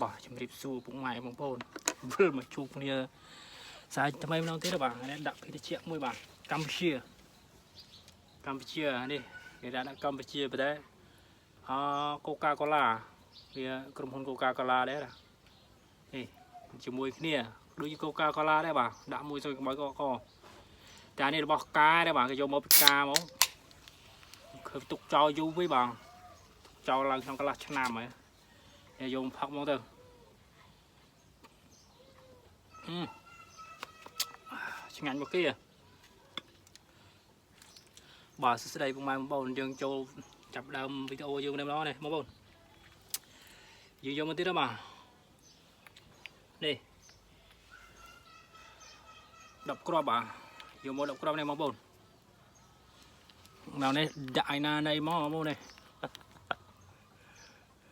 បាទជំរាបសួរពុកម៉ែបងប្អូនវិលមកជួបគ្នាសាច់ថ្មីម្ដងទៀតបាទនេះដាក់ភេសជ្ជៈមួយបាទកម្ពុជាកម្ពុជានេះគេដាក់កម្ពុជាប៉ុន្តែអកូកាកូឡាវាក្រុមហ៊ុនកូកាកូឡាដែរនេះជាមួយគ្នាដូចកូកាកូឡាដែរបាទដាក់មួយសុយកុំឲ្យកកតែនេះរបស់កាដែរបាទគេយកមកពីកាមកឃើញទុកចោលយូរវិញបាទទុកចោលឡើងក្នុងកន្លះឆ្នាំហើយយកផឹកមកទៅឆ្ងាញ់មកគេបាទសួស្តីពុកម៉ែបងប្អូនយើងចូលចាប់ដើមវីដេអូយើងម្ដងនេះបងប្អូនយើងយកមកទៀតបាទនេះ10គ្រាប់បាទយកមក10គ្រាប់នេះបងប្អូននៅនេះដាក់ឯណាណៃមកបងប្អូននេះ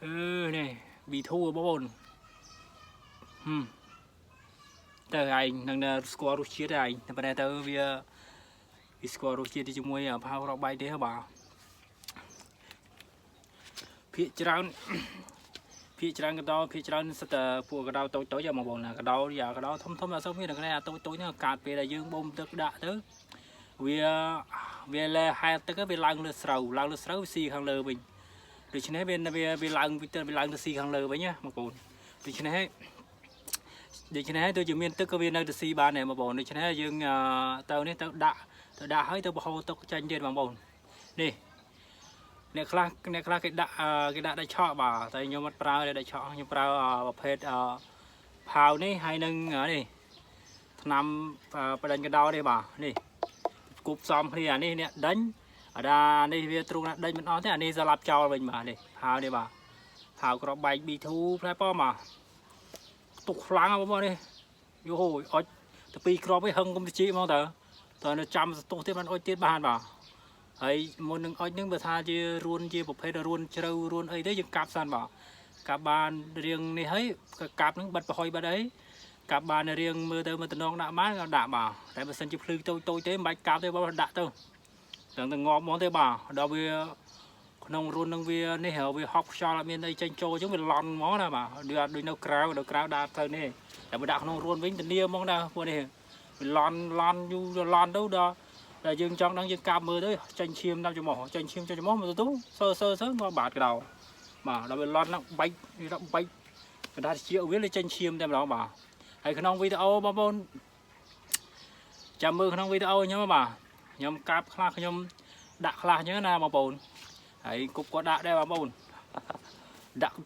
អឺនេះ B2 បងប្អូនហឹមទៅឯងនឹងស្គាល់រសជាតិឯងតែប៉ុន្តែទៅវាវាស្គាល់រសជាតិជាមួយផាវរាប់បាយទេបាទភាកច្រើនភាកច្រើនកដោភាកច្រើនសិតតែពួកកដោតូចតូចបងប្អូនណាកដោយ៉ាកដោធំធំអត់សូវមានតែអាតូចតូចហ្នឹងកាតពេលដែលយើងបូមទឹកដាក់ទៅវាវាលែហែលទឹកវាឡើងលើស្រូវឡើងលើស្រូវវាស៊ីខាងលើវិញដូច្នេះវាវាវាឡើងវាឡើងទៅស៊ីខាងលើវិញណាបងប្អូនដូច្នេះដូច្នេះទោះជាមានទឹកក៏វានៅទៅស៊ីបានដែរបងប្អូនដូច្នេះយើងទៅនេះទៅដាក់ទៅដាក់ហើយទៅបហូរទឹកចេញទៀតបងប្អូននេះអ្នកខ្លះអ្នកខ្លះគេដាក់គេដាក់ដែកឆក់បាទតែខ្ញុំអត់ប្រើដែកឆក់ខ្ញុំប្រើប្រភេទផាវនេះហើយនឹងនេះថ្នាំបដិញកដោនេះបាទនេះគប់សំគ្នាអានេះអ្នកដេញអាដានេះវាទ្រូងណាដេញមិនអស់ទេអានេះស្លាប់ចោលវិញបាទនេះផាវនេះបាទផាវក្របបែក B2 ផ្លែប៉មកទុកខ្លាំងបងប្អូននេះយូហូអុចទៅពីរគ្រាប់ឯងហឹងកុំតិចហ្មងតើតើនៅចាំសន្ទុះទៀតបានអុចទៀតបានបាទហើយមុននឹងអុចនឹងបើថាជារួនជាប្រភេទរួនជ្រៅរួនអីទេយើងកាប់សិនបាទកាប់បានរៀងនេះហើយកាប់នឹងបិទប្រហុយបិទអីកាប់បានរៀងមើលទៅមើលតំណងដាក់បានក៏ដាក់បាទតែបើសិនជាភ្លឺតូចតូចទេមិនបាច់កាប់ទេបងដាក់ទៅទាំងទៅងាប់ហ្មងទេបាទដល់វាក្នុងរួននឹងវានេះវាហប់ខ្យល់អត់មានអីចេញចូលអញ្ចឹងវាឡន់ហ្មងណាបាទដូចអត់ដូចនៅក្រៅនៅក្រៅដាក់ទៅនេះតែបើដាក់ក្នុងរួនវិញធានាហ្មងណាពួកនេះវាឡន់ឡន់យូរឡន់ទៅដល់តែយើងចង់ដឹងយើងកាប់មើលទៅចេញឈាមតាមច្រមុះចេញឈាមចេញច្រមុះមើលទៅសើសើសើងាប់បាតកដោបាទដល់វាឡន់ហ្នឹងបែកវាដល់បែកកណ្ដាលជាវាលេចេញឈាមតែម្ដងបាទហើយក្នុងវីដេអូបងប្អូនចាំមើលក្នុងវីដេអូខ្ញុំបាទខ្ញុំកាប់ខ្លះខ្ញុំដាក់ខ្លះអញ្ចឹងណាបងប្អូនហើយគប់ក៏ដាក់ដែរបងប្អូនដាក់